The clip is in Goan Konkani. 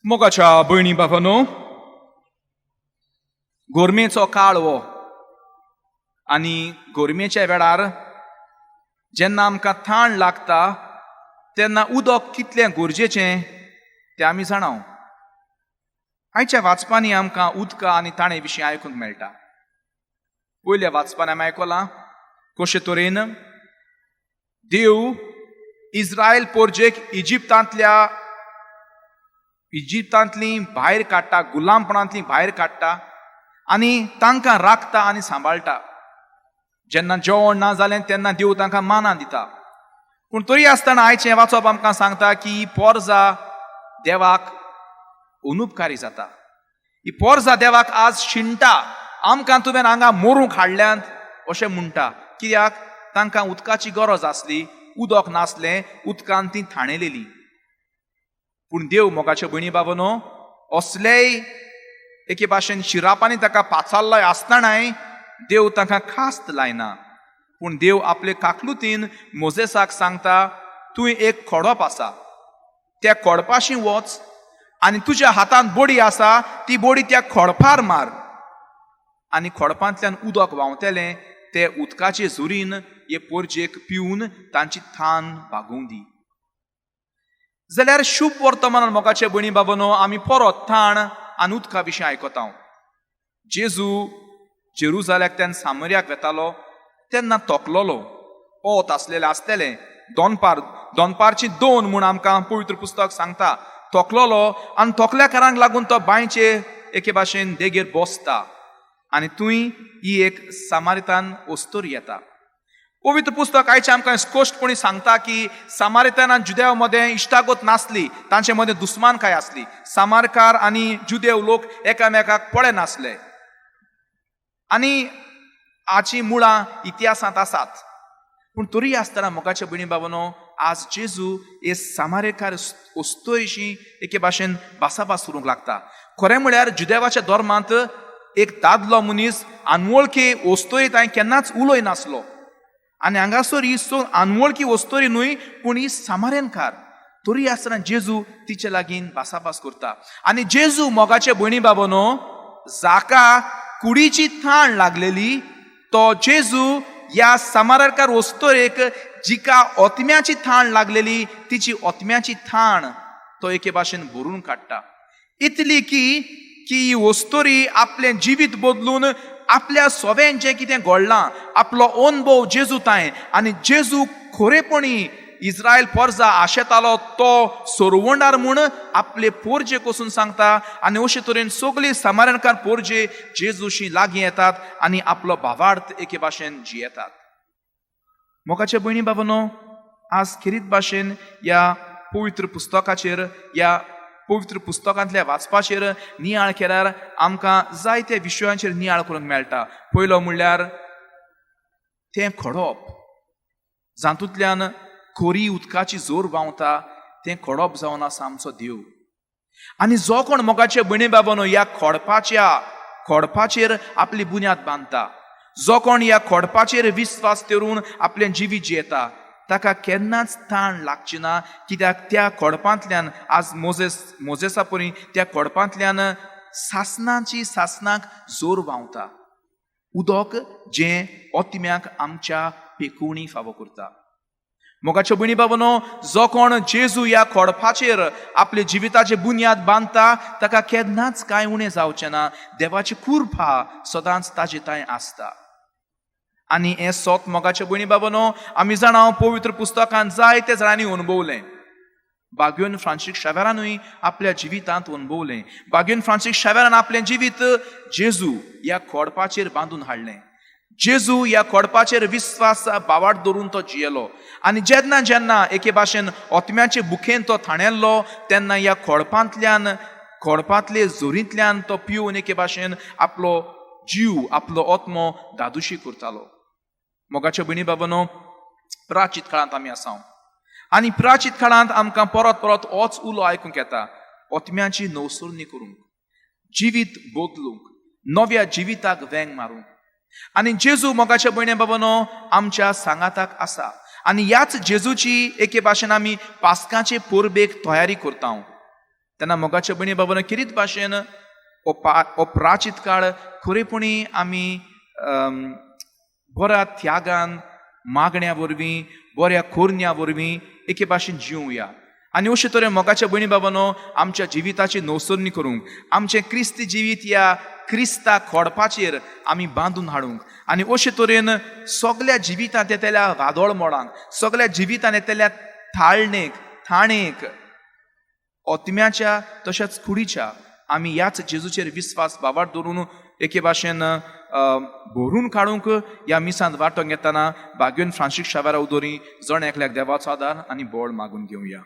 मोगाच्या भयणी बाबांनो, गोरमेचो काळ हो आनी गोरमेच्या वेळार जेन्ना आमकां थाण लागता तेन्ना उदक कितलें गरजेचें तें आमी जाणाव. आयच्या वाचपांनी आमकां उदका आनी ताणे विशीं आयकूंक मेळटा. पयल्या वाचपान आमी आयकलां कशे तरेन देव इस्रायल पोरजेक इजिप्तांतली भायर काडटा, गुलामपणांतली भायर काडटा आनी तांकां राखता आनी सांबाळटा. जेन्ना जेवण ना जालें तेन्ना देव तांकां मानां दिता. पूण तरी आसतना आयचें वाचप आमकां सांगता की ही पोरजा देवाक अनुपकारी जाता. ही पोरजा देवाक आज शिणटा, आमकां तुवें हांगा मरूंक हाडल्यांत अशें म्हणटा. कित्याक तांकां उदकाची गरज आसली, उदक नासलें, उदकान ती थाणेलेली. पूण देव मोगाच्यो भयणी बाबांनो असलेय एके भाशेन शिरापांनी ताका पाचारलोय आसतनाय देव तांकां खास्त लायना. पूण देव आपले काकलुतीन मोजेसाक सांगता, तूं एक खोडप आसा, त्या खोडपाशी वच आनी तुज्या हातांत बडी आसा ती बडी त्या खोडपार मार आनी खोडपांतल्यान उदक व्हांवतलें, ते उदकाचे जुरीन हे पोरजेक पिवन तांची थान भागोवं दी. जाल्यार शुभ वर्तमानान मोगाचे भयणी बाबांनो आमी परत थाण आनी उदका विशीं आयकता. जेजू जेरुजाल्याक तेन्ना सामर्याक वेतालो तेन्ना तोकलोलो पोत आसलेलें आसतलें दोनपार, दोनपारची 2 म्हूण आमकां पवित्र पुस्तक सांगता. तोकलोलो आनी तोकल्याकारांक लागून तो बांयचे एके भाशेन देगेर बसता आनी थंय ही एक सामारितान वस्तूर येता. पवित्र पुस्तक आयचें आमकां स्पश्टपणी सांगता की सामारितान आनी जुदेव मदें इश्टागत नासली, तांचे मदें दुस्मानकाय आसली. सामारकार आनी जुदेव लोक एकामेकाक पळयनासले आनी हाचीं मुळां इतिहासांत आसात. पूण तरी आसतना मोगाचे भयणी बाबांनो आज जेजू हे सामारेकार वस्तूशी एके भाशेन भासाभास करूंक लागता. खरें म्हळ्यार जुदेवाच्या धर्मांत एक दादलो मनीस अनवळखी वस्तोरी तांय केन्नाच उलय नासलो आनी हांगासर ही सो अनवळखी वस्तोरी न्हय पूण ही सामारेनकार. तरी आसतना जेजू तिचे लागीं भासाभास करता आनी जेजू मोगाचे भयणी बाबांनो जाका कुडीची थाण लागलेली तो जेजू ह्या सामारकार वस्तोरेक जिका ओतम्याची थाण लागलेली तिची ओतम्याची थाण तो एके भाशेन भरून काडटा. इतली की ही वस्तोरी आपलें जिवीत बदलून आपल्या सोव्यान जें कितें घडलां आपलो अनुभव जेजू तांय आनी जेजू खरेपणी इस्रायल पोरजा आशेतालो तो सरवंडार म्हूण आपले पोरजे कसून सांगता आनी अशे तरेन सगळीं सामारणकार पोरजे जेजूशी लागीं येतात आनी आपलो भावार्थ एके भाशेन जियेतात. मोगाचे भयणी बाबांनो आज खेरीत भाशेन ह्या पवित्र पुस्तकाचेर ह्या पवित्र पुस्तकांतल्या वाचपाचेर नियाळ केल्यार आमकां जायत्या विशयांचेर नियाळ करूंक मेळटा. पयलो म्हणल्यार तें खोडप जातूंतल्यान खोरी उदकाची जोर व्हांवता तें खोडप जावन आसा आमचो देव. आनी जो कोण मोगाचे भयणी बाबांनो ह्या खोडपाचेर आपली बुन्याद बांदता, जो कोण ह्या खोडपाचेर विस्वास धरून आपलें जिवीत जियेता ताका केन्नाच ताण लागची ना. कित्याक त्या खोडपांतल्यान आज मोजेसा परी त्या खोडपांतल्यान सासनाची सासनाक जोर व्हांवता, उदक जें ओतम्याक आमच्या पेकोवणी फावो करता. मोगाच्यो भयणी बाबांनो जो कोण जेजू ह्या खोडपाचेर आपले जिविताचे बुन्याद बांदता ताका केन्नाच कांय उणें जावचें ना. देवाची कृपा सदांच ताजे तांय आसता. आनी हें सोत मोगाचे भयणी बाबांनो आमी जाणा पवित्र पुस्तकान जायते जाणांनी अनुभवलें. बाग्योन फ्रांसीक शावेरानूय आपल्या जिवितांत अनुभवलें. बाग्योन फ्रांसीक शावेरान आपलें जिवीत जेजू ह्या खोडपाचेर बांदून हाडलें. जेजू ह्या खोडपाचेर विस्वास बावाट धरून तो जियेलो आनी जेन्ना जेन्ना एके भाशेन ओतम्याचे बुकेन तो थाणेल्लो तेन्ना ह्या खोडपांतल्यान खोडपांतले जोरींतल्यान तो पिवन एके भाशेन आपलो जीव आपलो ओत्मो दादुशी करतालो. मोगाच्या भयणी बाबांनो प्राचीत काळांत आमी आसा आनी प्राचीत काळांत आमकां परत परत होच उलो आयकूंक येता, ओतम्याची नवसरणी करूंक, जिवीत बदलूंक, नव्या जिविताक वेंग मारूंक. आनी जेजू मोगाच्या भयणी बाबांनो आमच्या सांगाताक आसा आनी ह्याच जेजूची एके भाशेन आमी पास्काचे परबेक तयारी करता. तेन्ना मोगाच्या भयणी बाबान किरीत भाशेन हो प्राचीत काळ खरेपणी आमी बऱ्या त्यागान, मागण्या वरवीं, बऱ्या कोरण्या वरवीं एके भाशेन जिवया. आनी अशे तरेन मोगाच्या भयणी बाबानो आमच्या जिविताची नवसरणी करूंक, आमचें क्रिस्ती जिवीत ह्या क्रिस्ता खोडपाचेर आमी बांदून हाडूंक आनी अशे तरेन सगल्या जिवितांत येतल्या वादळ मोडांक, सगल्या जिवितांत येतल्या थाळणेक, थाणेक, ओतम्याच्या तशेंच कुडीच्या आमी ह्याच जेजूचेर विस्वास बाबार दवरून एके भाशेन भरून काडूंक ह्या मिसांत वांटोंक येतना भाग्योन फ्रांसीस शावेरा उदोरी जण एकल्याक देवाचो आदार आनी बळ मागून घेवया.